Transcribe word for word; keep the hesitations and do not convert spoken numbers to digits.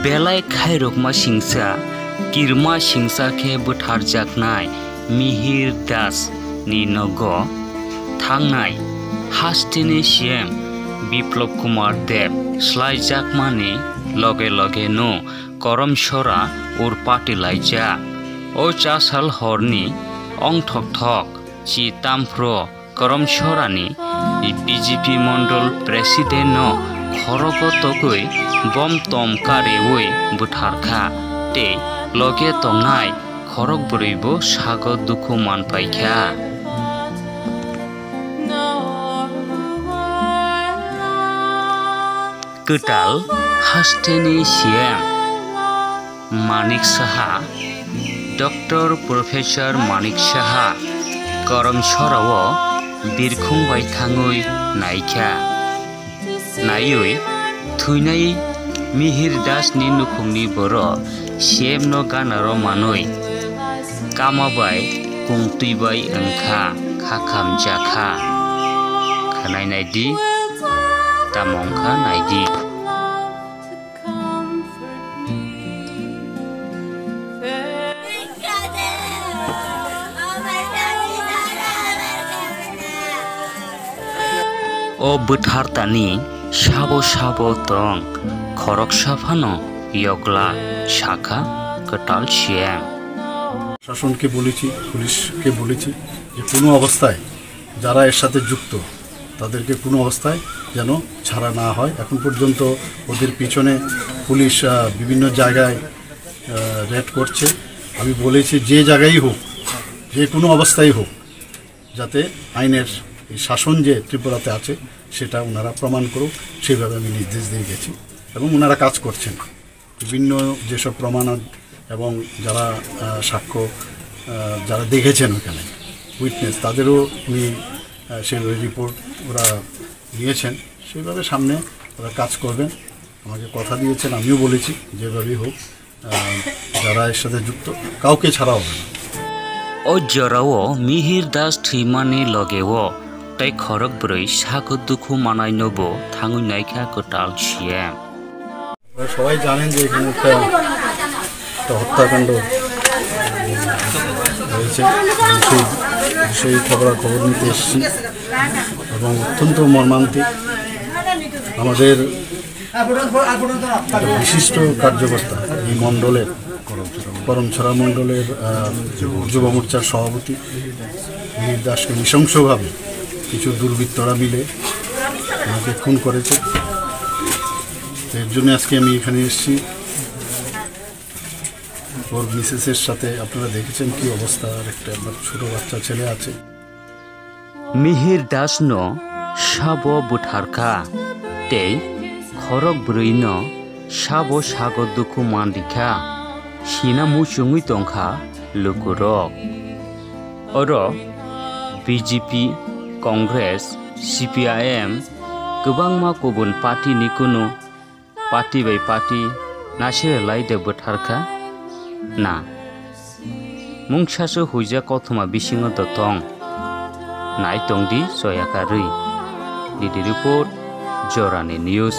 Belai khairokma singcha, kirma singcha khe bwtharjaknai Mihir Das ni nogo thangnai hasteni C M Biplab Kumar Deb slaijakmani loge loge no Karamchara urpati laijak. O chasal horni ongthok thok chi tamphro Karamchara ni B J P Mondol President no khorogo togwi bom tom kariwi bwtharkha tei loge tongnai khorok bwrwi bo sago dukhu manpaikha. Kwtal hasteni C M Manik Saha, Doctor Professor Manik Saha Karamchara o birkhung bai thangwi naikha. Naiwi thwinai Mihir Das ni nukhungni borok C M no ganaro manwi kama bai kungtwi bai wngkha, kha khamjakha. Khwnai naidi, tamo wngkha naidi. O bwthartani sabo sabo tong, khoroksa phano yokla, sakha kwtal C M. প্রশাসনকে বলেছি, পুলিশকে বলেছি যে কোনো অবস্থায় যারা এর সাথে যুক্ত তাদেরকে কোনো অবস্থায় যেন ছাড়া না হয়। এখন পর্যন্ত ওদের পিছনে পুলিশ, আহ, বিভিন্ন জায়গায়, আহ, রেড করছে। আমি বলেছি যে জায়গায় হোক, যে কোনো অবস্থায় হোক, যাতে আইনের এই শাসন যে ত্রিপুরাতে আছে সেটা ওনারা প্রমাণ করুক, সেইভাবে আমি নির্দেশ দিয়ে গেছি এবং ওনারা কাজ করছেন। বিভিন্ন যেসব প্রমাণ আন-, এবং যারা, আহ, সাক্ষ্য, আহ, যারা দেখেছেন ওখানে, উইটনেস, তাদেরও উনি, আহ, সেই রিপোর্ট ওরা নিয়েছেন, সেইভাবে সামনে ওরা কাজ করবেন। আমাকে কথা দিয়েছেন, আমিও বলেছি যেভাবেই হোক, আহ, যারা এর সাথে যুক্ত কাউকে ছাড়া হবে না। O jorao Mihir Das thwimani logeo tei khorok bwrwi sago dukhu manaino bo thangwi naikha kwtal C M. আপনারা সবাই জানেন যে এখানে একটা, একটা হত্যাকাণ্ড হয়েছে। সেই বিষয়ে খবরাখবর নিতে এসেছি এবং অত্যন্ত মর্মান্তিক। আমাদের একটা বিশিষ্ট কার্যকর্তা এই মণ্ডলের, করমছড়া মণ্ডলের, আহ, যুব মোর্চার সভাপতি মিহির দাসকে নৃশংসভাবে কিছু দুর্বৃত্তরা মিলে আমাকে খুন করেছে। তো এর জন্য আজকে আমি এখানে এসেছি। ওর মিসেসের সাথে আপনারা দেখেছেন কি অবস্থা, আর একটা আমার ছোট বাচ্চা ছেলে আছে। Mihir Das no sabo bwtharkha tei khorok bwrwi no sabo sago dukhu manrikha, sina muchungwi tongkha lukurok. Oro B J P, Congress, C P I M kwbangma kubun party ni kunu party bai party naisere lai de bwtharkha na. Mungsa se huijak kothoma bisingo do tong. Nai tongdi soya karwi. D D report, Jorani News.